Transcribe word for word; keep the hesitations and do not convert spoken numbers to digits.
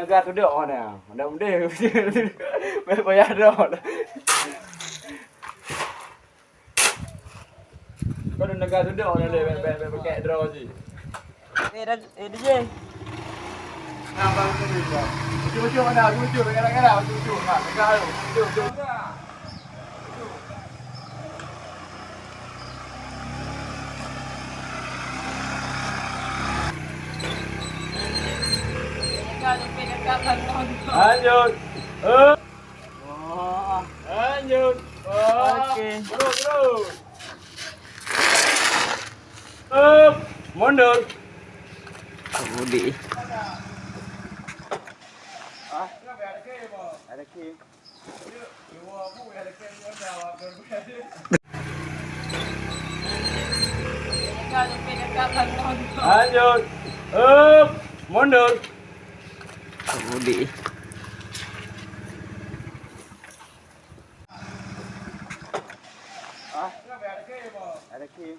Negara tudok mana? Mana udeh? Banyak dah. Kau dah negara tudok mana deh? Bek, bek, bek, bek, draw je. Eh, dah, eh, D J. Nah, bang, tu, bang. Ujung-ujung mana? Ujung-ujung, negara-negara, ujung-ujung. Ha, negara tu. Ujung-ujung. Lanjut. Eh. Lanjut. Oke. Terus, terus. Eh, mundur. Budi. Ah. Ada ki. Lanjut. Up, mundur. Budi. Ah. Ada ki.